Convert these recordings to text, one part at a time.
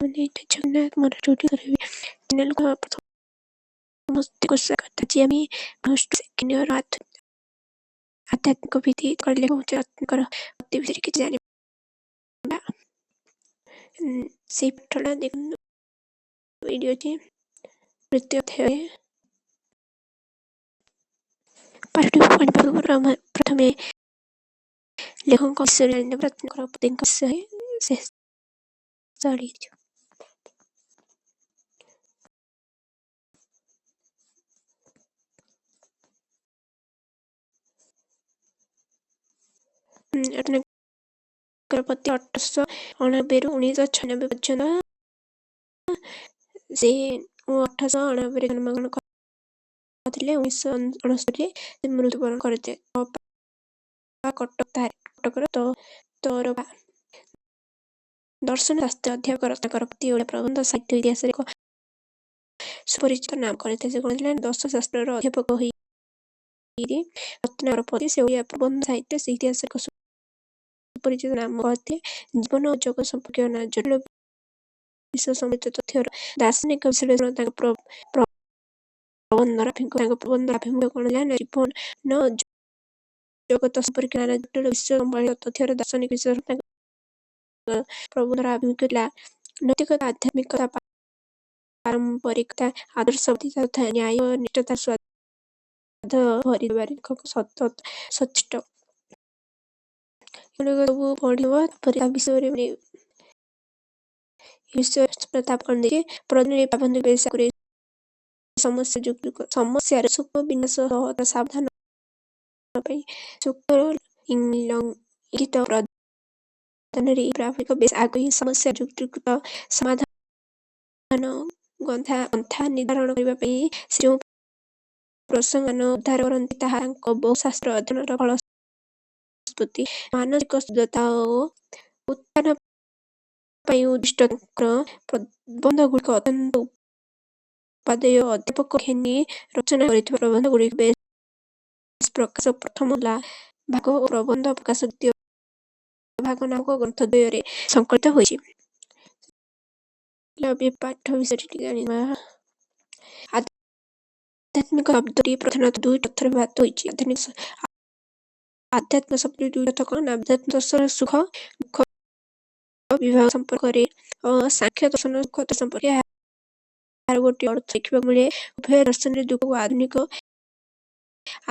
ମାନେ ଜଗନ୍ନାଥ, ମୋର ଚ୍ୟାନେଲକୁ ସମସ୍ତଙ୍କୁ ସ୍ୱାଗତ। ଆଜି ଆମେ ପ୍ଲସ୍ ଟୁ ସେକେଣ୍ଡ ଇୟର ଆଧ୍ୟାତ୍ମିକ ଭିତ୍ତି ରତ୍ନାକର ପତି ବିଷୟରେ କିଛି ଜାଣିବା। ସେଇ ପାଠଟା ଦେଖନ୍ତୁ, ଏଇଠି ଅଛି ତୃତୀୟ ଅଧ୍ୟାୟରେ। ପାଠଟିକୁ ପଢିବା ପୂର୍ବରୁ ଆମେ ପ୍ରଥମେ ଲେଖକଙ୍କ ବିଷୟରେ ଜାଣିନେବା। ରତ୍ନାକର ପତିଙ୍କ ବିଷୟରେ ଶେଷ ହେଇଯିବ। ରତ୍ନାକର ପତି 1889ରୁ 1996 ପର୍ଯ୍ୟନ୍ତ। ସେ 1889ରେ ଜନ୍ମଗ୍ରହଣ କରିଥିଲେ, 1969ରେ ସେ ମୃତ୍ୟୁବରଣ କରିଥିଲେ। କଟକ, କଟକର ତରଭା। ଦର୍ଶନ ଶାସ୍ତ୍ର ଅଧ୍ୟାପକ ରତ୍ନାକର ପତି ଓଡ଼ିଆ ପ୍ରବନ୍ଧ ସାହିତ୍ୟ ଇତିହାସରେ ଏକ ସୁପରିଚିତ ନାମ କରିଥିଲେ। ସେ କଣ ଥିଲେ? ଦର୍ଶନ ଶାସ୍ତ୍ରର ଅଧ୍ୟାପକ ହୋଇ ରତ୍ନାକର ପତି ସେ ଓଡ଼ିଆ ପ୍ରବନ୍ଧ ସାହିତ୍ୟ ସେ ଇତିହାସରେ ଏକ ସୁପରିଚିତ ନାମ କରିଥିଲେ। ଜୀବନ ଓ ଜଗତ ସମ୍ପର୍କୀୟ ଜଟିଳ ବିଷୟ ସମ୍ବଳିତ ତଥ୍ୟର ଦାର୍ଶନିକ ବିଶ୍ଳେଷଣ ତାଙ୍କ ପ୍ରବନ୍ଧର ତାଙ୍କ ପ୍ରବନ୍ଧର ଆଭିମୁଖ୍ୟ କଣ ଥିଲା ନା ଜୀବନ ଜଗତ ସମ୍ପର୍କୀୟ ନାନା ଜଟିଳ ବିଷୟ ସମ୍ବଳିତ ତଥ୍ୟର ଦାର୍ଶନିକ ବିଶ୍ଳେଷଣ ତାଙ୍କ ପ୍ରବନ୍ଧର ଆଭିମୁଖ୍ୟ ଥିଲା। ନୈତିକତା, ଆଧ୍ୟାତ୍ମିକତା, ପାରମ୍ପରିକତା, ଆଦର୍ଶବାଦିତା ତଥା ନ୍ୟାୟ ନିଷ୍ଠତାର ସ୍ୱାଦ ଭରିଦେବାରେ ଲେଖକ ସଚେଷ୍ଟ। ଏଗୁଡିକ ସବୁ ପଢିବ, ତାପରେ ତା ବିଷୟରେ, ମାନେ ବିଷୟରେ ପ୍ରତାପ କଣ ଦେଇଛି। ସମସ୍ୟା ସମସ୍ୟାର ସୂକ୍ଷ୍ମ ବିନ୍ୟାସ ସହ ସାବଧାନ ପାଇଁ ସୂକ୍ଷ୍ମ ଇଙ୍ଗିତ ପ୍ରଦାନରେ ଏହି ପ୍ରାବନ୍ଧିକ ବେଶ ଆଗ୍ରହୀ। ସମସ୍ୟାର ଯୁକ୍ତିଯୁକ୍ତ ସମାଧାନ ପନ୍ଥା ନିର୍ଦ୍ଧାରଣ କରିବା ପାଇଁ ସେ ଯେଉଁ ପ୍ରସଙ୍ଗମାନ ଉଦ୍ଧାର କରନ୍ତି, ତାହା ତାଙ୍କ ବହୁ ଶାସ୍ତ୍ର ଅଧ୍ୟୟନର ଫଳଶ୍ରୁତି। ମାନସିକ ଶୁଦ୍ଧତା ଓ ଉତ୍ଥାନ ପାଇଁ ଉଦ୍ଦିଷ୍ଟ ତାଙ୍କର ପ୍ରବନ୍ଧଗୁଡ଼ିକ ଅତ୍ୟନ୍ତ ଉପାଦେୟ। ଅଧ୍ୟାପକ ଘେନି ରଚନା କରିଥିବା ପ୍ରବନ୍ଧଗୁଡ଼ିକ ବେଶ ପ୍ରକାଶ ପ୍ରଥମ ଭାଗ ଓ ପ୍ରବନ୍ଧ ପ୍ରକାଶ ଦ୍ୱିତୀୟ ଭାଗ ନାମକ ଗ୍ରନ୍ଥଦ୍ୱୟରେ ସଂକଳିତ ହୋଇଛି। ଏବେ ପାଠ ବିଷୟରେ ଟିକେ ଜାଣିବା। ଆଧ୍ୟାତ୍ମିକ ଶବ୍ଦଟି ପ୍ରଧାନତଃ ଦୁଇଟି ଅର୍ଥରେ ବ୍ୟବହୃତ ହୋଇଛି। ଆଧୁନିକ ଆଧ୍ୟାତ୍ମିକ ଶବ୍ଦଟି ଦୁଇ ଅର୍ଥ କଣ ନା ବେଦାନ୍ତ ଦର୍ଶନ ସୁଖ ଦୁଃଖ ବିଭାଗ ସମ୍ପର୍କରେ ଓ ସାଂଖ୍ୟ ଦର୍ଶନ ସୁଖ ସମ୍ପର୍କରେ ଏହାର ଗୋଟିଏ ଅର୍ଥ ଦେଖିବାକୁ ମିଳେ। ଉଭୟ ଦର୍ଶନରେ ଦୁଃଖକୁ ଆଧୁନିକ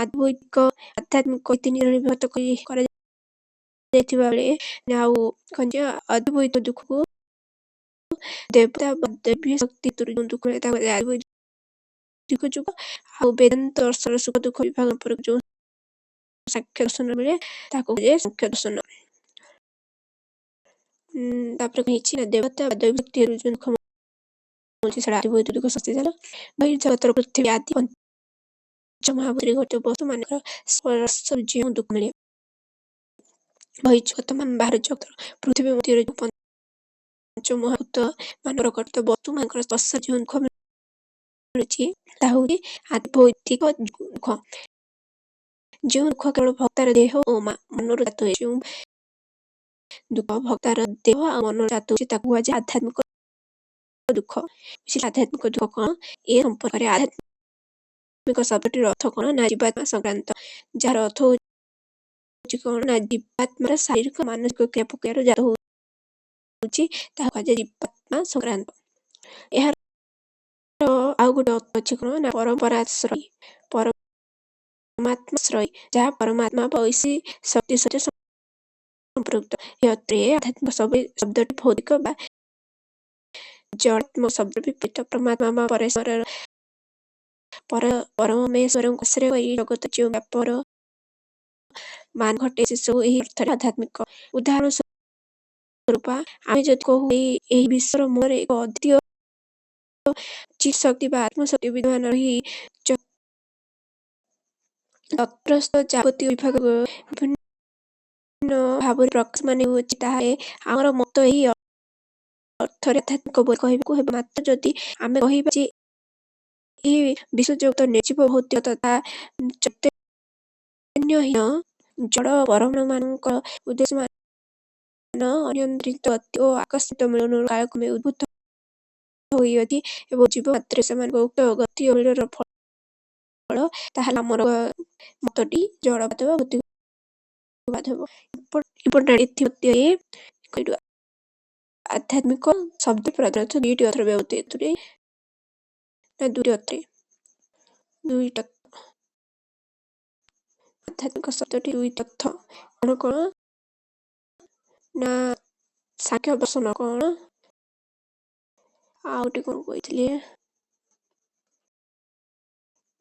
ଆଧିଭୌତିକ, ଆଧ୍ୟାତ୍ମିକ ତିନି ଶ୍ରେଣୀରେ ବିଭକ୍ତ କରାଯାଇଥିବା ବେଳେ ଆଉ କଣ ଯେ ଅଧିଭୌତିକ ଦୁଃଖକୁ ଦେବତା ବା ଦୈବୀ ଶକ୍ତି ହେତୁରୁ ଯେଉଁ ଦୁଃଖ ମିଳେ, ତାକୁ ଆଧିଭୌତିକ ଯୁଗ, ଆଉ ବେଦାନ୍ତ ଦର୍ଶନର ସୁଖ ଦୁଃଖ ବିଭାଗ ସମ୍ପର୍କରେ ଯେଉଁ ସାଂଖ୍ୟ ଦର୍ଶନ ମିଳେ, ତାକୁ କୁହାଯାଏ ସାଂଖ୍ୟ ଦର୍ଶନ। ତାପରେ କଣ ହେଇଛି ନା ଦେବତା ବା ଦୈବୀ ଶକ୍ତି ହେତୁରୁ ଯେଉଁ ଦୁଃଖ ମିଳୁଛି, ସେଟା ଆଧିଭୌତିକ ଦୁଃଖ। ଶକ୍ତି ବହିର୍ଜଗତର ପୃଥିବୀ ଆଦି ପଞ୍ଚମହାଭୂତରେ ଗଠିତ ବସ୍ତୁ ମାନଙ୍କର ସ୍ପର୍ଶରୁ ଯେଉଁ ଦୁଃଖ ମିଳେ, ବହିର୍ଜଗତ ମାନେ ବାହାର ଜଗତର ପୃଥିବୀ ମଧ୍ୟରେ ଯେଉଁ ପଞ୍ଚମହାଭୂତ ମାନଙ୍କର ଗଠିତ ବସ୍ତୁ ମାନଙ୍କର ସ୍ପର୍ଶରେ ଯେଉଁ ଦୁଃଖ ମିଳୁଛି, ତାହା ହଉଛି ଆଧିଭୌତିକ ଦୁଃଖ। ଯେଉଁ ଦୁଃଖ କେବଳ ଭୋକ୍ତାର ଦେହ ଓ ମନରୁ ଜାତ ହୁଏ, ଯେଉଁ ଦୁଃଖ ଭୋକ୍ତାର ଦେହ ଆଉ ମନରୁ ଜାତ ହଉଛି, ତାକୁ କୁହାଯାଏ ଆଧ୍ୟାତ୍ମିକ ଦୁଃଖ। ବୁଝିଲେ? ଆଧ୍ୟାତ୍ମିକ ଦୁଃଖ କଣ? ଏ ସମ୍ପର୍କରେ ଆଧ୍ୟାତ୍ମିକ ଶବ୍ଦଟିର ଅର୍ଥ କଣ ନା ଜୀବାତ୍ମା ସଂକ୍ରାନ୍ତ, ଯାହାର ଅର୍ଥ ହଉଛି କଣ ନା ଜୀବାତ୍ମାର ଶାରୀରିକ ମାନସିକ କ୍ରିୟା ପ୍ରକ୍ରିୟାରୁ ଜାତ ହଉଛି, ତାହା କୁହାଯାଏ ଜୀବାତ୍ମା ସଂକ୍ରାନ୍ତ। ଏହାର ଆଉ ଗୋଟେ ଅର୍ଥ ଅଛି କଣ ନା ପରମ୍ପରାଶ୍ରୟୀ, ପରମାତ୍ମାଶ୍ରୟୀ, ଯାହା ପରମାତ୍ମା ବା ଐଶୀ ଶକ୍ତି ସହିତ ସମ୍ପୃକ୍ତ। ଏ ଅର୍ଥରେ ଆଧ୍ୟାତ୍ମିକ ଶବ୍ଦଟି ଭୌତିକ ବା ଜଡ଼ାତ୍ମକ ଶବ୍ଦର ବିପରୀତ। ପରମାତ୍ମା ବା ପରେଶ୍ୱର ପରମେଶ୍ୱରଙ୍କୁ ଆଶ୍ରୟ କରି ଜଗତରେ ଯେଉଁ ବ୍ୟାପାର ମାନ ଘଟେ, ସେସବୁ ଏହି ଅର୍ଥରେ ଆଧ୍ୟାତ୍ମିକ। ଉଦାହରଣ ସ୍ୱରୂପ ଆମେ ଯଦି କହୁ, ଏହି ବିଶ୍ୱର ମୂଳରେ ଏକ ଅଦ୍ୱିତୀୟ ଚିତ୍ ଶକ୍ତି ବା ଆତ୍ମଶକ୍ତି ବିଦ୍ୟମାନ ରହି ତତ୍ରସ୍ଥ ଯାବତୀୟ ବିଭାଗ ବିଭିନ୍ନ ଭାବରେ ପ୍ରକାଶମାନ ହେଉଅଛି, ତାହେଲେ ଆମର ମତ ଏହି ଅର୍ଥରେ ଆଧ୍ୟାତ୍ମିକ ବୋଲି କହିବାକୁ ହେବ। ମାତ୍ର ଯଦି ଆମେ କହିବା ଯେ ଏହି ବିଶ୍ୱଜଗତ ନିର୍ଜୀବ ଭୌତିକ ତଥା ଚୈତନ୍ୟହୀନ ଜଡ଼ ପରମାଣୁମାନଙ୍କର ଉଦ୍ଦେଶ୍ୟମାନ ଅନିୟନ୍ତ୍ରିତ ଗତି ଓ ଆକସ୍ମିକ ମିଳନରୁ କାଳକ୍ରମେ ଉଦ୍ଭୂତ ହୋଇଅଛି ଏବଂ ଜୀବ ମାତ୍ରେ ସେମାନଙ୍କ ଉକ୍ତ ଗତି ଓ ମିଳନର ଫଳ, ତାହେଲେ ଆମର ମତଟି ଜଡ଼ବାଦ ବା ଭୌତିକବାଦ ହେବ। ଇମ୍ପୋର୍ଟାଣ୍ଟ। ଏଥିମଧ୍ୟରେ ଆଧ୍ୟାତ୍ମିକ ଶବ୍ଦ ପ୍ରଧାନତଃ ଦୁଇଟି ଅର୍ଥରେ ବ୍ୟବହୃତ। ଏଥିରେ ନା ଦୁଇଟି ଅର୍ଥରେ, ଦୁଇଟି। ଆଧ୍ୟାତ୍ମିକ ଶବ୍ଦଟି ଦୁଇଟି ଅର୍ଥ କଣ କଣ ନା ସାଂଖ୍ୟ ଦର୍ଶନ କଣ, ଆଉ ଗୋଟେ କଣ କହିଥିଲି,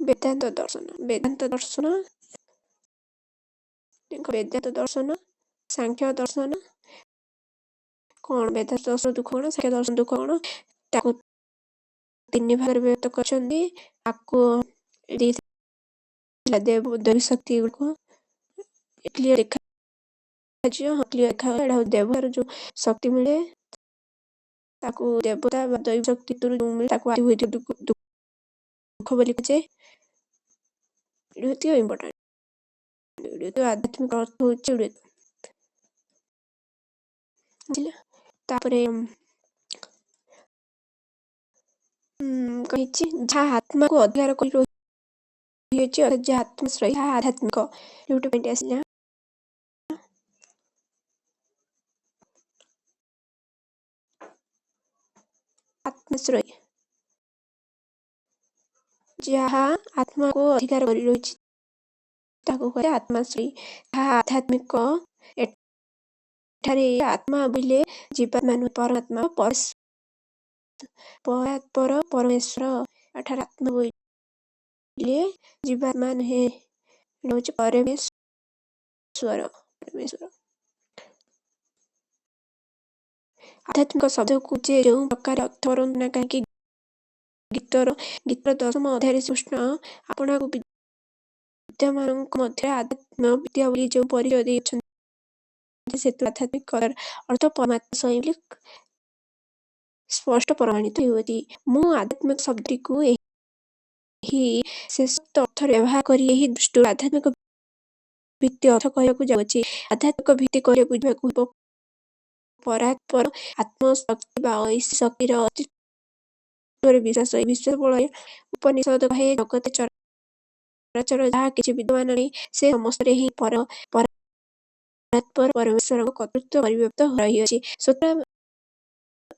ବେଦାନ୍ତ ଦର୍ଶନ। ବେଦାନ୍ତ ଦର୍ଶନ, ବେଦାନ୍ତ ଦର୍ଶନ, ସାଂଖ୍ୟ ଦର୍ଶନ କଣ? ବେଦାନ୍ତ ଦର୍ଶନ ଦୁଃଖ କଣ, ସାଂଖ୍ୟ ଦର୍ଶନ ଦୁଃଖ କଣ? ତାକୁ ତିନି ଭାଗରେ ବିଭକ୍ତ କରିଛନ୍ତି। ଆକୁ ଦେଇଥିଲା ଦେବ ଦେବୀ ଶକ୍ତି ଗୁଡ଼ିକ କ୍ଲିୟର ଦେଖାଯିବ? ହଁ, କ୍ଲିୟର ଦେଖାଗଲା। ଏଇଟା ହଉଛି ଦେବତାର ଯୋଉ ଶକ୍ତି ମିଳେ, ତାକୁ ଦେବତା ବା ଦୈବ ଶକ୍ତି ଯୋଉ ମିଳେ, ତାକୁ ଦୁଃଖ ବୋଲି କୁହାଯାଏ। ଏଇଟା ଇମ୍ପୋର୍ଟାଣ୍ଟ। ଆଧ୍ୟାତ୍ମିକ ଅର୍ଥ ହଉଛି, ବୁଝିଲା? ତାପରେ କହିଛି, ଯାହା ଆତ୍ମାକୁ ଅଧିକାର କରି ରହିଅଛି, ଅର୍ଥାତ୍ ଯାହା ଆତ୍ମାଶ୍ରୟୀ, ତାହା ଆଧ୍ୟାତ୍ମିକ। ଗୋଟେ ପଏଣ୍ଟ ଆସିଲା, ଆତ୍ମାଶ୍ରୟୀ, ଯାହା ଆତ୍ମାକୁ ଅଧିକାର କରି ରହିଛି ତାକୁ କୁହାଯାଏ ଆତ୍ମାଶ୍ରୟୀ, ତାହା ଆଧ୍ୟାତ୍ମିକ। ଏଠାରେ ଆତ୍ମା ବୋଇଲେ ଜୀବାତ୍ମା ନୁହେଁ, ପରମାତ୍ମା, ପରାତ୍ପର ପରମେଶ୍ୱର। ଏଠାରେ ଆତ୍ମା ବୋଇଲେ ଜୀବାତ୍ମା ନୁହେଁ, ଏଇଟା ହଉଛି ପରମେଶ୍ୱର, ପରମେଶ୍ୱର। ଆଧ୍ୟାତ୍ମିକ ଶବ୍ଦକୁ ଯେ ଯେଉଁ ପ୍ରକାର ଅର୍ଥ କରନ୍ତୁ ନା କାହିଁକି, ଗୀତାର ଦଶମ ଅଧ୍ୟାୟରେ ଶ୍ରୀକୃଷ୍ଣ ଆପଣାକୁ ବିଦ୍ୟମାନଙ୍କ ମଧ୍ୟରେ ଆଧ୍ୟାତ୍ମ ବିଦ୍ୟା ବୋଲି ଯେଉଁ ପରିଚୟ ଦେଇଅଛନ୍ତି, ସେଥିରୁ ଆଧ୍ୟାତ୍ମିକ ଅର୍ଥ ପରମାତ୍ମା ସ୍ୱୟଂ ବୋଲି ସ୍ପଷ୍ଟ ପ୍ରମାଣିତ ହେଉଅଛି। ମୁଁ ଆଧ୍ୟାତ୍ମିକ ଶବ୍ଦଟିକୁ ଏହି ଶେଷୋକ୍ତ ଅର୍ଥରେ ବ୍ୟବହାର କରି ଏହି ଦୃଷ୍ଟିରୁ ଆଧ୍ୟାତ୍ମିକ ଭିତ୍ତି ଅର୍ଥ କହିବାକୁ ଯାଉଅଛି। ଆଧ୍ୟାତ୍ମିକ ଭିତ୍ତି କହିଲେ ବୁଝିବାକୁ ହେବ ପରାତ୍ପର ଆତ୍ମଶକ୍ତି ବା ଐଶୀ ଶକ୍ତିର ଅସ୍ତିତ୍ୱରେ ବିଶ୍ୱାସ। ଏହି ବିଶ୍ୱାସ ବଳରେ ଉପନିଷଦ କହେ, ଜଗତେ ଚରାଚର ଯାହା କିଛି ବିଦ୍ୟମାନ ନାହିଁ, ସେ ସମସ୍ତରେ ହିଁ ପରାତ୍ପର ପରମେଶ୍ୱରଙ୍କ କର୍ତ୍ତୃତ୍ୱ ପରିବ୍ୟାପ୍ତ ରହିଅଛି। ସୁତରାଂ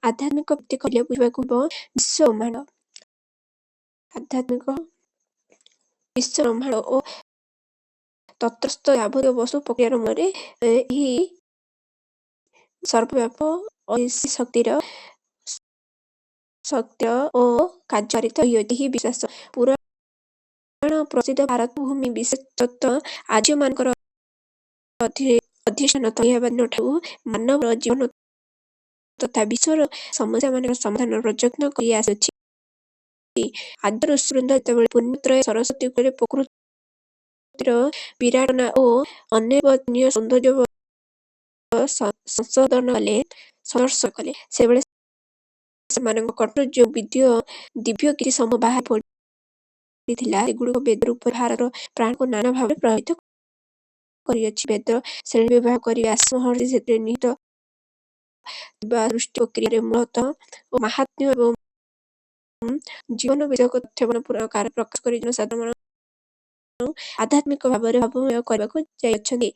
ଆଧ୍ୟାତ୍ମିକ ଭିତ୍ତି କହିଲେ ବୁଝିବାକୁ ହେବ ବିଶ୍ୱ ବ୍ରହ୍ମାଣ୍ଡ, ଆଧ୍ୟାତ୍ମିକ ବିଶ୍ୱ ବ୍ରହ୍ମାଣ୍ଡ ଓ ତତ୍ରସ୍ଥ ଯାବତୀୟ ବସ୍ତୁ ପ୍ରକ୍ରିୟାର ମୂଳରେ ଏହି ସର୍ବବ୍ୟାପକ ଐଶୀ ଶକ୍ତିର ଶକ୍ତିର ଓ କାର୍ଯ୍ୟକାରିତା ରହିଅଛି, ଏହି ବିଶ୍ୱାସ। ପୁରାଣ ପ୍ରସିଦ୍ଧ ଭାରତ ଭୂମି, ବିଶେଷତଃ ଆର୍ଯ୍ୟମାନଙ୍କର ଅଧିଷ୍ଠାନ ହେବା ଦିନଠାରୁ ମାନବର ଜୀବନ ତଥା ବିଶ୍ୱର ସମସ୍ୟାମାନଙ୍କର ସମାଧାନର ପ୍ରଯତ୍ନ କରି ଆସିଅଛି। ଆଦ୍ୟ ଋଷିବୃନ୍ଦ ଯେତେବେଳେ ପୁଣ୍ୟତୋୟା ସରସ୍ୱତୀ କୂଳରେ ପ୍ରକୃତିର ବିରାଟପନା ଓ ଅନିର୍ବଚନୀୟ ସୌନ୍ଦର୍ଯ୍ୟ ସନ୍ଦର୍ଶନ କଲେ, ସେତେବେଳେ ସେମାନଙ୍କ କଣ୍ଠରୁ ଯେଉଁ ଦିବ୍ୟଗୀତି ସମୂହ ବାହାରି ପଡ଼ିଥିଲା, ସେଗୁଡ଼ିକ ବେଦ ରୂପରେ ଭାରତର ପ୍ରାଣକୁ ନାନା ଭାବରେ ପ୍ରଭାବିତ କରିଅଛି। ବେଦର ଶ୍ରେଣୀବିଭାଗ କରି ବ୍ୟାସ ମହର୍ଷି ସେଥିରେ ନିହିତ ଥିବା ସୃଷ୍ଟି ପ୍ରକ୍ରିୟାର ମୂଳତତ୍ତ୍ୱ ଓ ମାହାତ୍ମ୍ୟ ଏବଂ ଜୀବନ ବିଷୟକ ତଥ୍ୟମାନ ପୁରାଣ ଆକାରରେ ପ୍ରକାଶ କରି ଜନସାଧାରଣଙ୍କୁ ଆଧ୍ୟାତ୍ମିକ ଭାବରେ ଭାବମୟ କରିବାକୁ ଯାଇଅଛନ୍ତି।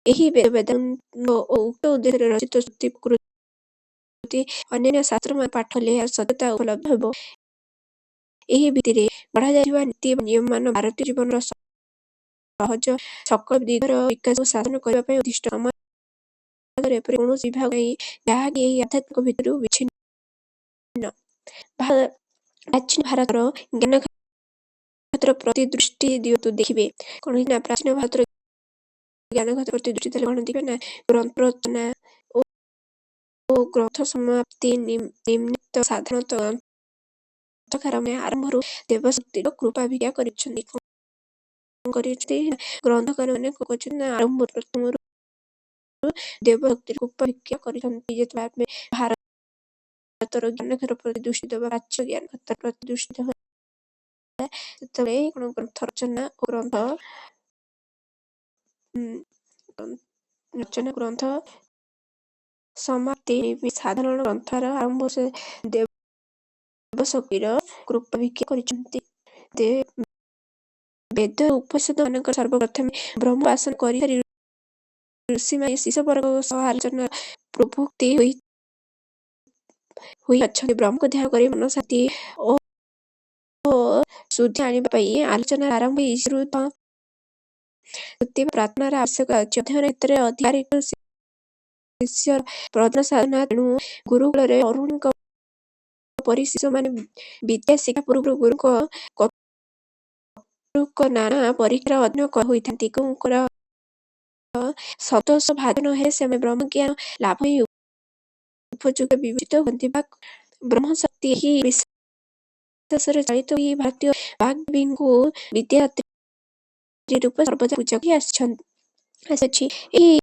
ଏହି ବେଦ ବେଦାଙ୍ଗ ଓ ଉକ୍ତ ଉଦ୍ଦେଶ୍ୟରେ ରଚିତ ଶ୍ରୁତି ପ୍ରଭୃତି ଅନ୍ୟାନ୍ୟ ଶାସ୍ତ୍ରମାନ ପାଠ କଲେ ଏହାର ସତ୍ୟତା ଉପଲବ୍ଧ ହେବ। ଏହି ଭିତ୍ତିରେ ଗଢ଼ାଯାଇଥିବା ନୀତି ବା ନିୟମମାନ ଭାରତୀୟ ଜୀବନର ସହଜ ସକଳ ଦିଗର ବିକାଶ ସାଧନ କରିବା ପାଇଁ ଉଦ୍ଦିଷ୍ଟ। ସମାଜର ଏପରି କୌଣସି ବିଭାଗ ନାହିଁ, ଯାହାକି ଏହି ଆଧ୍ୟାତ୍ମିକ ଭିତ୍ତିରୁ ବିଚ୍ଛିନ୍ନ। ପ୍ରାଚୀନ ଭାରତର ଜ୍ଞାନକ୍ଷେତ୍ର ପ୍ରତି ଦୃଷ୍ଟି ଦିଅନ୍ତୁ, ଦେଖିବେ। କଣ ହେଇଛି ନା, ପ୍ରାଚୀନ ଭାରତର ଜ୍ଞାନକ୍ଷେତ୍ର ପ୍ରତି ଦୃଷ୍ଟି ଦେଲେ କଣ ଦେଖିବେ ନା, ଗ୍ରନ୍ଥ ରଚନା ଓ ଗ୍ରନ୍ଥ ସମାପ୍ତି ନିମିତ୍ତ ସାଧାରଣତଃ ଗ୍ରନ୍ଥକାରମାନେ ଆରମ୍ଭରୁ ଦେବଶକ୍ତିର କୃପା ଭିକ୍ଷା କରିଛନ୍ତି। କଣ କରିଛନ୍ତି? ଗ୍ରନ୍ଥକାରମାନେ କଣ କରିଛନ୍ତି ନା, ଆରମ୍ଭରୁ, ପ୍ରଥମରୁ ଦେବଶକ୍ତିର କୃପା ଭିକ୍ଷା କରିଛନ୍ତି। ଯେତେବେଳେ ଆମେ ଭାରତର ଜ୍ଞାନକ୍ଷେତ୍ର ପ୍ରତି ଦୃଷ୍ଟି ଦେବା, ପ୍ରାଚୀନ ଜ୍ଞାନକ୍ଷେତ୍ର ପ୍ରତି ଦୃଷ୍ଟି ଦେବା, ସେତେବେଳେ କଣ, ଗ୍ରନ୍ଥ ରଚନା ଓ ଗ୍ରନ୍ଥ ରଚନା, ଗ୍ରନ୍ଥ ସମାପ୍ତି ସାଧାରଣ ଗ୍ରନ୍ଥର ଆରମ୍ଭ ସେ ଦେବଶକ୍ତିର କୃପା ଭିକ୍ଷା କରିଛନ୍ତି। ବେଦ ଉପନିଷଦ ମାନଙ୍କର ସର୍ବପ୍ରଥମେ ବ୍ରହ୍ମ ଉପାସନା କରିସାରି ଋଷିମାନେ ଶିଷ୍ୟବର୍ଗଙ୍କ ସହ ଆଲୋଚନା ପ୍ରବୃତ୍ତ ହୋଇଅଛନ୍ତି। ବ୍ରହ୍ମକୁ ଧ୍ୟାନ କରି ମନ ଶାନ୍ତି ଓ ଶୁଦ୍ଧି ଆଣିବା ପାଇଁ ଆଲୋଚନାର ଆରମ୍ଭ ସ୍ତୁତି ବା ପ୍ରାର୍ଥନାର ଆବଶ୍ୟକତା ଅଛି। ଅଧ୍ୟୟନ କ୍ଷେତ୍ରରେ ଅଧିକାରୀ ଶିଷ୍ୟର ପ୍ରଧାନ ସାଧନା। ତେଣୁ ଗୁରୁକୁଳରେ ଅରୁଣିଙ୍କ ପରି ଶିଷ୍ୟମାନେ ବିଦ୍ୟା ଶିକ୍ଷା ପୂର୍ବରୁ ଗୁରୁଙ୍କ କର୍ତ୍ତୃକ ନାନା ପରୀକ୍ଷାର ଅଧୀନ ହୋଇଥାନ୍ତି। ଗୁରୁଙ୍କର ସନ୍ତୋଷ ଭାଜନ ହେଲେ ସେମାନେ ବ୍ରହ୍ମଜ୍ଞାନ ଲାଭ ପାଇଁ ଉପଯୁକ୍ତ ବିବେଚିତ ହୁଅନ୍ତି ବା ବ୍ରହ୍ମଶକ୍ତି ଏହି ବିଶ୍ୱାସରେ ଚାଳିତ ହୋଇ ଭାରତୀୟ ବାଗ୍ଦେବୀଙ୍କୁ ବିଦ୍ୟାଦାତ୍ରୀ ରୂପେ ସର୍ବଦା ପୂଜା କରି ଆସିଅଛି। ଏହି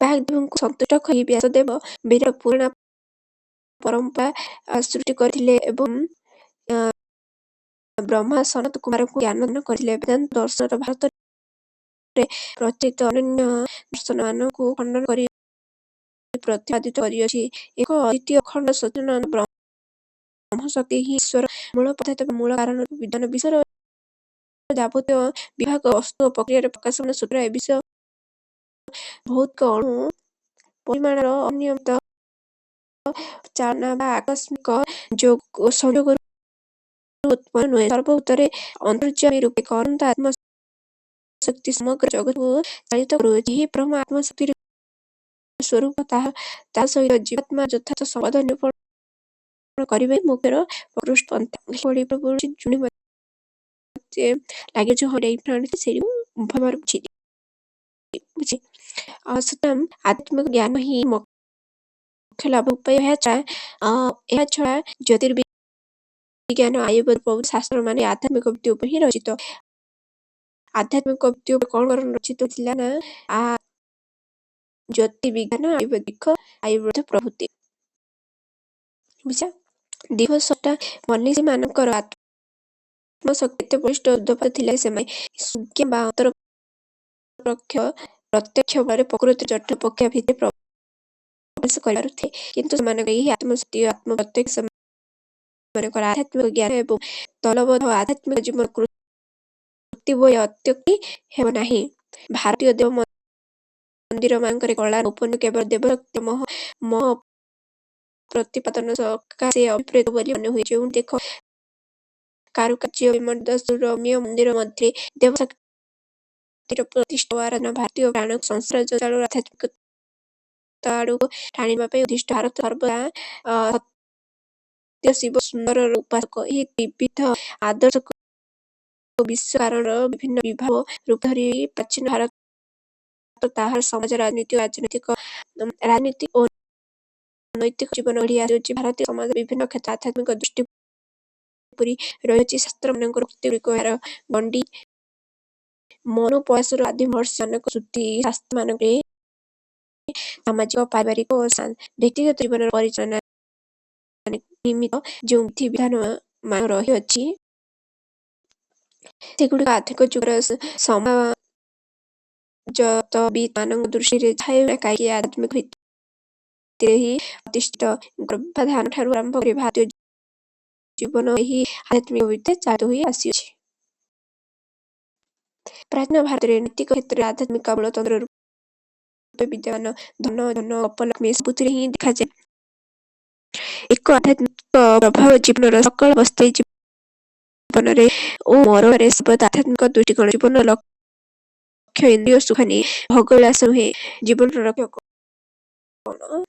ବାଗ୍ଦେବୀଙ୍କୁ ସନ୍ତୁଷ୍ଟ କରି ବ୍ୟାସଦେବ ବିରାଟ ପୁରାଣ ପରମ୍ପରା ସୃଷ୍ଟି କରିଥିଲେ ଏବଂ ବ୍ରହ୍ମା ସନତକୁମାରଙ୍କୁ ଜ୍ଞାନଦାନ କରିଥିଲେ। ବେଦାନ୍ତ ଦର୍ଶନର ଭାରତରେ ପ୍ରଚଳିତ ଅନ୍ୟାନ୍ୟ ଦର୍ଶନମାନଙ୍କୁ ଖଣ୍ଡନ କରି ପ୍ରତିପାଦିତ କରିଅଛି। ଏକ ଅଦ୍ୱିତୀୟ ଅଖଣ୍ଡ ସଚ୍ଚିଦାନନ୍ଦ ବ୍ରହ୍ମଶକ୍ତି ହିଁ ବିଶ୍ୱର ମୂଳ ପଦାର୍ଥ ବା ମୂଳ କାରଣ ରୂପେ ବିଦ୍ୟମାନ। ବିଶ୍ୱର ଯାବତୀୟ ବିଭାଗ ବସ୍ତୁ ଓ ପ୍ରକ୍ରିୟାର ପ୍ରକାଶମାନ ସୂତ୍ର ଏ ବିଶ୍ୱ ଭୌତିକ ଅଣୁ ପରିମାଣର ଅନିୟମିତ ଚାଳନା ବା ଆକସ୍ମିକ ସଂଯୋଗରୁ ଉତ୍ପନ୍ନ ନୁହେଁ। ସର୍ବଭୂତରେ ଅନ୍ତର୍ଯ୍ୟାମୀ ରୂପେ ଏକ ଅନନ୍ତ ଆତ୍ମଶକ୍ତି ସମଗ୍ର ଜଗତକୁ ଚାଳିତ କରୁଅଛି। ଏହି ପରମ ଆତ୍ମଶକ୍ତିର ସ୍ୱରୂପ ତାହା ସହିତ ଜୀବାତ୍ମାର ଯଥାର୍ଥ ସମ୍ବନ୍ଧ ନିରୂପଣ କରିବା ହିଁ ମୋକ୍ଷର ପ୍ରକୃଷ୍ଟ ପନ୍ଥା। ମତେ ଲାଗିଛି ହଁ ଏଇଟା ସେଇଠି ମୁଁ ଭଲ ଭାବରେ ବୁଝେଇଦେବି। ସୁତରାଂ ଆଧ୍ୟାତ୍ମିକ ଜ୍ଞାନ ହିଁ ମୋକ୍ଷ ଲାଭ ଉପାୟ। ଏହା ଛଡ଼ା ଜ୍ୟୋତିର୍ବିଜ୍ଞାନ, ଆୟୁର୍ବେଦ ପ୍ରଭୃତି ଶାସ୍ତ୍ରମାନ ଏହି ଆଧ୍ୟାତ୍ମିକ ଭିତ୍ତି ଉପରେ ହିଁ ରଚିତ। ଆଧ୍ୟାତ୍ମିକ ଭିତ୍ତି ଉପରେ କଣ କଣ ରଚିତ ଥିଲା ନା ଜ୍ୟୋତିର୍ବିଜ୍ଞାନ, ଆୟୁର୍ବେଦ ପ୍ରଭୃତି। ବୁଝିଲା? ଦିବସଟା ମନୀଷୀମାନଙ୍କର ଆତ୍ମଶକ୍ତି ଏତେ ବଳିଷ୍ଠ ଓ ଥିଲା ଯେ ସେମାନେ ସୁଜ୍ଞା ବା ଅନ୍ତଃପ୍ରତ୍ୟକ୍ଷ ବଳରେ ପ୍ରକୃତିର ଜଟିଳ ପ୍ରକ୍ରିୟା ଭିତରେ ପ୍ରବେଶ କରିପାରୁଥିଲେ। କିନ୍ତୁ ସେମାନଙ୍କର ଏହି ଆତ୍ମଶକ୍ତି ଓ ଆତ୍ମପ୍ରତ୍ୟକ୍ଷ ସେମାନଙ୍କର ଆଧ୍ୟାତ୍ମିକ ଜ୍ଞାନ ଏବଂ ତଲ୍ଲବ୍ଧ ଆଧ୍ୟାତ୍ମିକ ଜୀବନର କୃତି ବୋଲି ଅତ୍ୟୁକ୍ତି ହେବ ନାହିଁ। ଭାରତୀୟ ଦେବ ମନ୍ଦିରମାନଙ୍କରେ କଳା ନୈପୁଣ୍ୟ କେବଳ ଦେବଶକ୍ତିର ମହତ୍ତ୍ୱ ପ୍ରତିପାଦନ ସକାଶେ ଅଭିପ୍ରେତ ବୋଲି ମନେ ହୁଏ। ଯେଉଁଠି ଦେଖ କାରୁକାର୍ଯ୍ୟ ବିମଣ୍ଡିତ ସୁରମ୍ୟ ମନ୍ଦିର ମଧ୍ୟରେ ଦେବଶକ୍ତିର ପ୍ରତିଷ୍ଠା ଓ ଆରାଧନା ଭାରତୀୟ ପ୍ରାଣକୁ ସଂସାର ଜଞ୍ଜାଳରୁ ଆଧ୍ୟାତ୍ମିକତା ଆଡ଼କୁ ଟାଣିନେବା ପାଇଁ ଉଦ୍ଦିଷ୍ଟ। ଭାରତ ସର୍ବଦା ସତ୍ୟ, ଶିବ, ସୁନ୍ଦରର ଉପାସକ। ଏହି ତ୍ରିବିଧ ଆଦର୍ଶକୁ ବିଶ୍ୱ କାରଣର ବିଭିନ୍ନ ବିଭାବ ରୂପ ଧରି ପ୍ରାଚୀନ ଭାରତ ତାହାର ସମାଜ, ରାଜନୀତି ଓ ରାଜନୀତି ଓ ନୈତିକ ଜୀବନ ଗଢ଼ି ଆସିଅଛି। ଭାରତୀୟ ସମାଜର ବିଭିନ୍ନ କ୍ଷେତ୍ରରେ ଆଧ୍ୟାତ୍ମିକ ଦୃଷ୍ଟି ପୂରି ରହିଅଛି। ଶାସ୍ତ୍ରମାନଙ୍କର ଉକ୍ତିଗୁଡ଼ିକ ଏହାର ଗଣ୍ଡି। ମନୁ ପରାଶର ଆଦି ମହର୍ଷିମାନଙ୍କ ଶ୍ରୁତି ଶାସ୍ତ୍ରମାନଙ୍କରେ ସାମାଜିକ, ପାରିବାରିକ ଓ ବ୍ୟକ୍ତିଗତ ଜୀବନର ପରିଚାଳନା ନିମିତ୍ତ ଯେଉଁ ବିଧିବିଧାନମାନ ରହିଅଛି, ସେଗୁଡ଼ିକ ଆଧୁନିକ ଯୁଗର ସମାଜତତ୍ତ୍ୱବିତ୍ମାନଙ୍କ ଦୃଷ୍ଟିରେ ଯାହା ହେଉନା କାହିଁକି ଆଧ୍ୟାତ୍ମିକ ଭିତ୍ତିରେ ହିଁ ପ୍ରତିଷ୍ଠିତ। ଗର୍ଭାଧାନଠାରୁ ଆରମ୍ଭ କରି ଭାରତୀୟ ଜୀବନ ଏହି ଆଧ୍ୟାତ୍ମିକ ଭିତ୍ତିରେ ଚାଳିତ ହୋଇ ଆସିଅଛି। ପ୍ରାଚୀନ ଭାରତରେ ନୈତିକ କ୍ଷେତ୍ରରେ ଆଧ୍ୟାତ୍ମିକ ମୂଳତନ୍ତ୍ର ରୂପେ ବିଦ୍ୟମାନ। ଧନ, ଜନ, ଗୋପ, ଲକ୍ଷ୍ମୀ ସବୁଥିରେ ହିଁ ଦେଖାଯାଏ ଏକ ଆଧ୍ୟାତ୍ମିକ ପ୍ରଭାବ। ଜୀବନର ସକଳ ଅବସ୍ଥାରେ ଜୀବନରେ ଓ ମରଣରେ ସର୍ବଦା ଆଧ୍ୟାତ୍ମିକ ଦୃଷ୍ଟିକୋଣ। ଜୀବନର ଲକ୍ଷ୍ୟ ଇନ୍ଦ୍ରିୟ ସୁଖ ନୁହେଁ, ଭୋଗବିଳାସ ନୁହେଁ। ଜୀବନର ଲକ୍ଷ୍ୟ କଣ?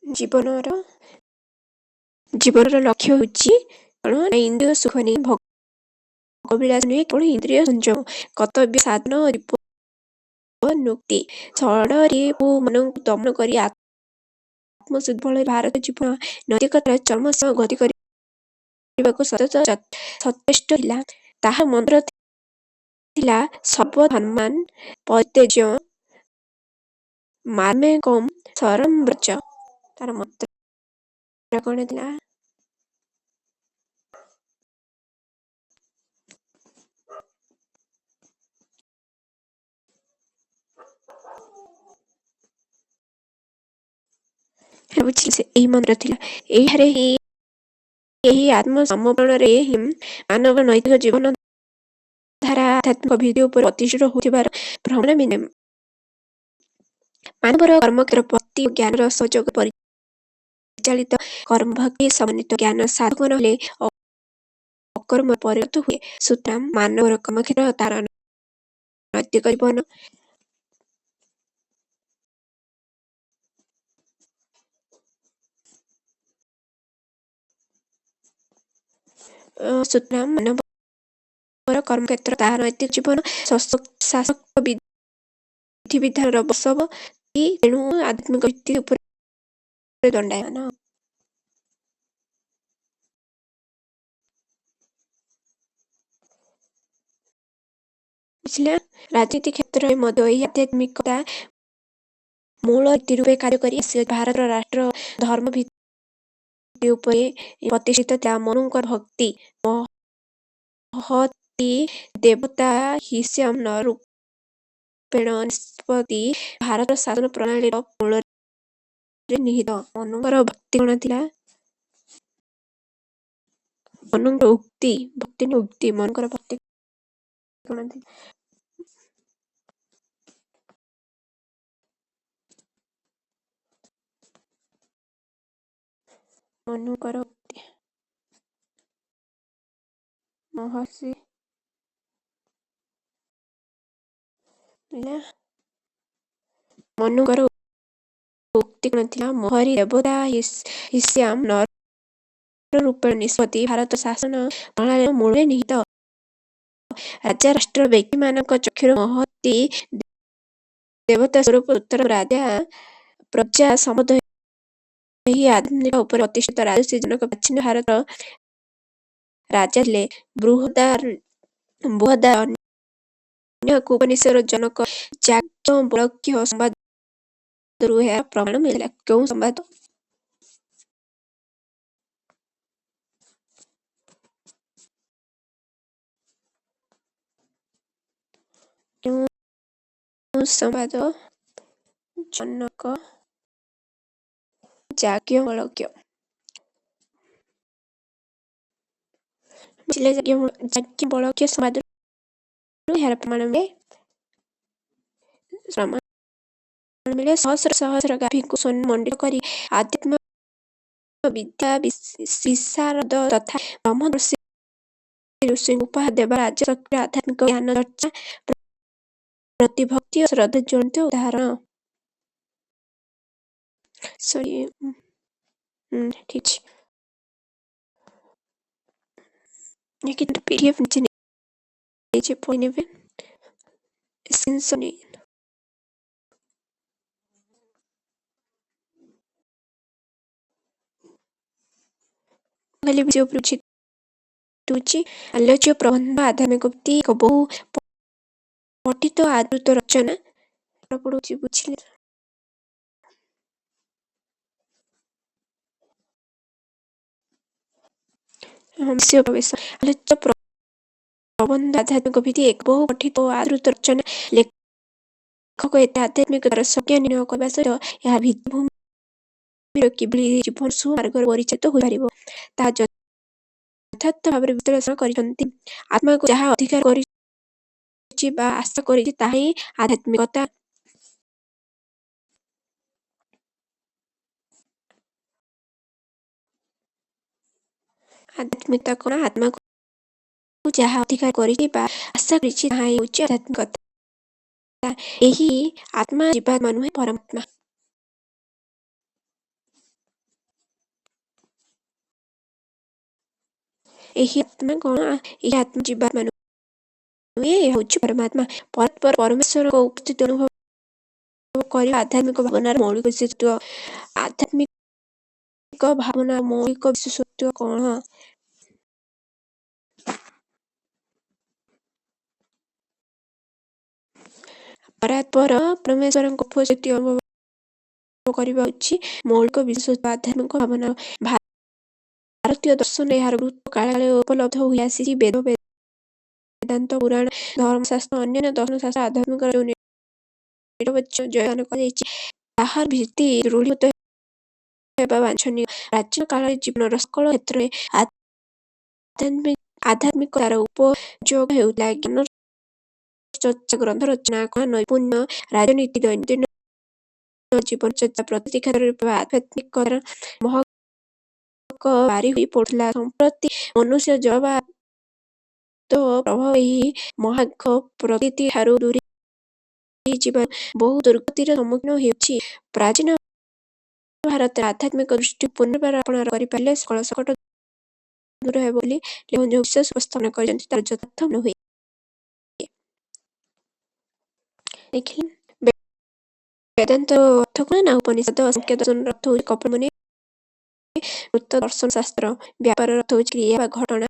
ଜୀବନର ଜୀବନର ଲକ୍ଷ୍ୟ ହେଉଛି କଣ ନା ଇନ୍ଦ୍ରିୟ ସୁଖ ନୁହେଁ, ଭୋଗବିଳାସ ନୁହେଁ, କେବଳ ଇନ୍ଦ୍ରିୟ ସଂଯମ, କର୍ତ୍ତବ୍ୟ ସାଧନ ଓ ଜୀବନ୍ମୁକ୍ତି। ଷଡ଼ରିପୁମାନଙ୍କୁ ଦମନ କରି ଆତ୍ମଶୁଦ୍ଧି ବଳରେ ଭାରତୀୟ ଜୀବନ ନୈତିକତାର ଚରମ ସୀମାକୁ ଗତି କରିବାକୁ ସତତ ସଚେଷ୍ଟ ଥିଲା। ତାହାର ମନ୍ତ୍ର ଥିଲା ସର୍ବଧର୍ମାନ୍ ପରିତ୍ୟଜ୍ୟ। ମାମେକଂ ଶରଣଂ ବ୍ରଜ। ତାର ମନ୍ତ୍ର କଣ ଥିଲା? ବୁଝିଲେ, ସେ ଏହି ମନ୍ତ୍ର ଥିଲା। ଏହିଠାରେ ହିଁ, ଏହି ଆତ୍ମସମର୍ପଣରେ ହିଁ ମାନବ ନୈତିକ ଜୀବନ ଧାରା ଆଧ୍ୟାତ୍ମିକ ଭିତ୍ତି ଉପରେ ପ୍ରତିଷ୍ଠିତ ହୋଇଥିବାର ପ୍ରମାଣ ମିଳେ। ମାନବର କର୍ମକ୍ଷେତ୍ର ଭକ୍ତି ଓ ଜ୍ଞାନର ସହଯୋଗ ପରିଚାଳିତ। କର୍ମଭକ୍ତି ସମନ୍ୱିତ ଜ୍ଞାନ ସାଧକ ନହେଲେ ଅକର୍ମରେ ପରିଣତ ହୁଏ। ସୁତରାଂ ମାନବର କର୍ମକ୍ଷେତ୍ର ତାହାର ନୈତିକ ଜୀବନ। ସୁତରାଂ ମାନବର କର୍ମକ୍ଷେତ୍ର ତାହାର ନୈତିକ ଜୀବନ ଶାସ୍ତ୍ରୋକ୍ତ ବିଧିବିଧାନର ବଶବର୍ତ୍ତୀ, ତେଣୁ ଆଧ୍ୟାତ୍ମିକ ଭିତ୍ତି ଉପରେ ଦଣ୍ଡାୟମାନ। ବୁଝିଲା? ରାଜନୀତି କ୍ଷେତ୍ରରେ ମଧ୍ୟ ଏହି ଆଧ୍ୟାତ୍ମିକତା ମୂଳ ନୀତି ରୂପେ କାର୍ଯ୍ୟ କରି ଆସିଅଛି। ଭାରତର ରାଷ୍ଟ୍ର ଧର୍ମ ଭିତ୍ତି ଉପରେ ପ୍ରତିଷ୍ଠିତ ଥିଲା। ମନୁଙ୍କର ଭକ୍ତି ମହତି ଦେବତା ହିଷ୍ୟାମ୍ ନର ରୂପେଣ ନିଷ୍ପତ୍ତି ଭାରତର ଶାସନ ପ୍ରଣାଳୀର ମୂଳରେ ନିହିତ। ମନୁଙ୍କର ଭକ୍ତି କଣ ଥିଲା? ମନୁଙ୍କର ଉକ୍ତି, ଭକ୍ତି ନୁହେଁ, ଉକ୍ତି। ମନୁଙ୍କର ଭକ୍ତି କଣ ଥିଲା? ମନୁଙ୍କର ଉକ୍ତି ମହର୍ଷି ମନୁଙ୍କର ଉକ୍ତି କଣ ଥିଲା? ମହରି ଦେବତା ହିଷ୍ୟାମ୍ ନର ରୂପେଣ ନିଷ୍ପତ୍ତି ଭାରତ ଶାସନ ପ୍ରଣାଳୀର ମୂଳରେ ନିହିତ। ରାଜା ରାଷ୍ଟ୍ରର ବ୍ୟକ୍ତିମାନଙ୍କ ଚକ୍ଷୁରେ ମହତି ଦେବତା ସ୍ୱରୂପ। ସୁତରାଂ ରାଜା ପ୍ରଜା ସମ୍ବନ୍ଧ ଏହି ଆଧ୍ୟାତ୍ମିକତା ଉପରେ ପ୍ରତିଷ୍ଠିତ। ରାଜର୍ଷି ଜନକ ପ୍ରାଚୀନ ଭାରତର ରାଜା ଥିଲେ। ବୃହଦାରଣ୍ୟକ ଉପନିଷଦର ଜନକ ଯାଜ୍ଞବଳକ୍ୟ ସମ୍ବାଦରୁ ଏହାର ପ୍ରମାଣ ମିଳିଲା। କେଉଁ ସମ୍ବାଦ? କେଉଁ ସମ୍ବାଦ? ଜନକ ଯାଜ୍ଞବଳକ୍ୟ। ବୁଝିଲେ, ଯାଜ୍ଞବଳକ୍ୟ ସମ୍ବାଦରୁ ଏହାର ପ୍ରମାଣ ମିଳେ। ପ୍ରମାଣ ମିଳେ। ସହସ୍ର ସହସ୍ର ଗାଭୀଙ୍କୁ ସ୍ୱର୍ଣ୍ଣ ମଣ୍ଡିତ କରି ଆଧ୍ୟାତ୍ମ ବିଦ୍ୟା ବିଶାରଦ ତଥା ବ୍ରହ୍ମଦର୍ଶୀ ଋଷିଙ୍କୁ ଉପହାର ଦେବା ରାଜଶକ୍ତିର ଆଧ୍ୟାତ୍ମିକ ଜ୍ଞାନ ଚର୍ଚ୍ଚା ପ୍ରତି ଭକ୍ତି ଓ ଶ୍ରଦ୍ଧା ଜ୍ୱଳନ୍ତ ଉଦାହରଣ। ସରି, ଠିକ ଅଛି। PDF ନିଜେ ନିଜେ ପଢି ନେବେ, ସ୍କ୍ରିନଶଟ ନେଇ। ଖାଲି ଉପରେ ବୁଝେଇ ଦଉଛି। ଆଲୋଚ୍ୟ ପ୍ରବନ୍ଧ ଆଧ୍ୟାତ୍ମିକ ଭିତ୍ତି ଏକ ବହୁ ପଠିତ ଆଦୃତ ରଚନା। ପଢଉଛି, ବୁଝିଲେ? ପ୍ରବେଶ। ଆଲୋଚ୍ୟ ପ୍ରବନ୍ଧ ଆଧ୍ୟାତ୍ମିକ ଭିତ୍ତି ଏକ ବହୁ ପଠିତ ଓ ଆଦୃତ ରଚନା। ଲେଖକ ଏତେ ଆଧ୍ୟାତ୍ମିକତାର ସଂଜ୍ଞା ନିର୍ଣ୍ଣୟ କରିବା ସହିତ ଏହା ଭିତ୍ତିଭୂମିରେ କିଭଳି ଜୀବନ ସୁମାର୍ଗରେ ପରିଚାଳିତ ହୋଇପାରିବ, ତାହା ଯଥାର୍ଥ ଭାବରେ ବିଶ୍ଳେଷଣ କରିଛନ୍ତି। ଆତ୍ମାକୁ ଯାହା ଅଧିକାର କରିଛି ବା ଆଶା କରିଛି, ତାହା ହିଁ ଆଧ୍ୟାତ୍ମିକତା। ଆଧ୍ୟାତ୍ମିକତା କଣ? ଆତ୍ମାକୁ ଯାହା ଅଧିକାର କରିଛି ବା ଆଶା କରିଛି, ତାହା ହିଁ ହେଉଛି ଆଧ୍ୟାତ୍ମିକତା। ଏହି ଆତ୍ମା ଜୀବାତ୍ମା ନୁହେଁ, ପରମାତ୍ମା। ଏହି ଆତ୍ମା କଣ? ଏହି ଆତ୍ମା ଜୀବାତ୍ମା ନୁହେଁ, ଏହା ହେଉଛି ପରମାତ୍ମା। ପରାତ୍ପର ପରମେଶ୍ୱରଙ୍କ ଉପସ୍ଥିତି ଅନୁଭବ କରିବା ଆଧ୍ୟାତ୍ମିକ ଭାବନାର ମୌଳିକ ବିଶେଷତ୍ୱ। ଆଧ୍ୟାତ୍ମିକ ଭାବନାର ମୌଳିକ ବିଶେଷତ୍ୱ କଣ? ପରାତ୍ପର ପରମେଶ୍ୱରଙ୍କ ଉପସ୍ଥିତି ଅନୁଭବ କରିବା ଅଛି ମୌଳିକ ବିଶ୍ୱାସ ଆଧ୍ୟାତ୍ମିକ ଭାବନା। ଭାରତୀୟ ଦର୍ଶନରେ ଏହାର ଗୁରୁତ୍ୱ କାଳେ କାଳେ ଉପଲବ୍ଧ ହୋଇ ଆସିଛି। ବେଦ, ବେଦାନ୍ତ, ପୁରାଣ, ଧର୍ମଶାସ୍ତ୍ର, ଅନ୍ୟାନ୍ୟ ଦର୍ଶନ ଶାସ୍ତ୍ର ଆଧ୍ୟାତ୍ମିକର ଯେଉଁ ନିରବଚ୍ଛିନ୍ନ ଜୟଗାନ କରାଯାଇଛି, ତାହାର ଭିତ୍ତି ଦୃଢ଼ୀଭୂତ ହେବା ବାଞ୍ଛନୀୟ। ପ୍ରାଚୀନ କାଳରେ ଜୀବନର ସକଳ କ୍ଷେତ୍ରରେ ଆଧ୍ୟାତ୍ମିକତାର ଉପଯୋଗ ହେଉଥିଲା। ଜ୍ଞାନ ଚର୍ଚ୍ଚା, ଗ୍ରନ୍ଥ ରଚନା, କଳା ନୈପୁଣ୍ୟ, ରାଜନୀତି, ଦୈନନ୍ଦିନ ଜୀବନଚର୍ଚ୍ଚା ପ୍ରଭୃତି କ୍ଷେତ୍ରରେ ଆଧ୍ୟାତ୍ମିକତାର ମହକ ବାରି ହୋଇ ପଡୁଥିଲା। ସମ୍ପ୍ରତି ମନୁଷ୍ୟ ଜଡ଼ବାଦ ପ୍ରଭାବରେ ଏହି ମହାର୍ଘ ପ୍ରତୀତିଠାରୁ ଦୂରେଇ ଯିବାରୁ ବହୁ ଦୁର୍ଗତିର ସମ୍ମୁଖୀନ ହେଉଛି। ପ୍ରାଚୀନ ଭାରତରେ ଆଧ୍ୟାତ୍ମିକ ଦୃଷ୍ଟିକୁ ପୁନର୍ବାର ଆପଣାର କରିପାରିଲେ ସକଳ ସଙ୍କଟ ଦୂର ହେବ ବୋଲି ଲେଖକ ଯେଉଁ ବିଶ୍ୱାସ ଉପସ୍ଥାପନ କରିଛନ୍ତି, ତାହା ଯଥାର୍ଥ ମନେହୁଏ। ଦେଖିଲେ, ବେଦାନ୍ତ ଅର୍ଥ କଣ ନା ଉପନିଷଦ। ସାଂଖ୍ୟ ଦର୍ଶନର ଅର୍ଥ ହେଉଛି କପିଳ ମୁନି କୃତ ଦର୍ଶନ ଶାସ୍ତ୍ର। ବ୍ୟାପାରର ଅର୍ଥ ହେଉଛି କ୍ରିୟା ବା ଘଟଣା।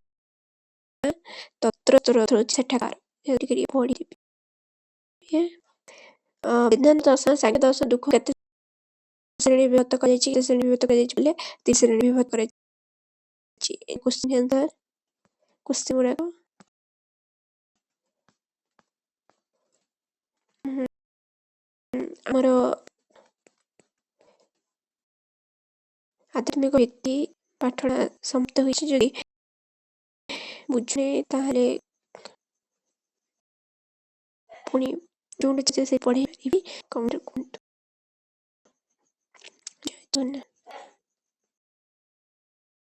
ତତ୍ର ଅର୍ଥ ହେଉଛି ସେଠାକାର। ଟିକେ ଟିକେ ପଢିଦେବି। ବେଦାନ୍ତ ଦର୍ଶନ, ସାଂଖ୍ୟ ଦର୍ଶନ ଦୁଃଖ କେତେ ଶ୍ରେଣୀ ବିଭକ୍ତ କରାଯାଇଛି? କେତେ ଶ୍ରେଣୀ ବିଭକ୍ତ କରାଯାଇଛି ବୋଲେ ତିନି ଶ୍ରେଣୀ ବିଭକ୍ତ କରାଯାଇଛି। କ୍ୱେଶ୍ଚିନ୍ ଆନ୍ସର କ୍ୱେଶ୍ଚିନ୍ ଗୁଡାକ ଆମର ଆଧ୍ୟାତ୍ମିକ ଭିତ୍ତି ପାଠଟା ସମାପ୍ତ ହୋଇଛି। ଯଦି ବୁଝୁନି, ତାହେଲେ ପୁଣି ଯେଉଁଠି ସେ ପଢ଼େଇ ପାରିବି, କମେଣ୍ଟରେ କୁହନ୍ତୁ। ଜୟ ଜଗନ୍ନାଥ।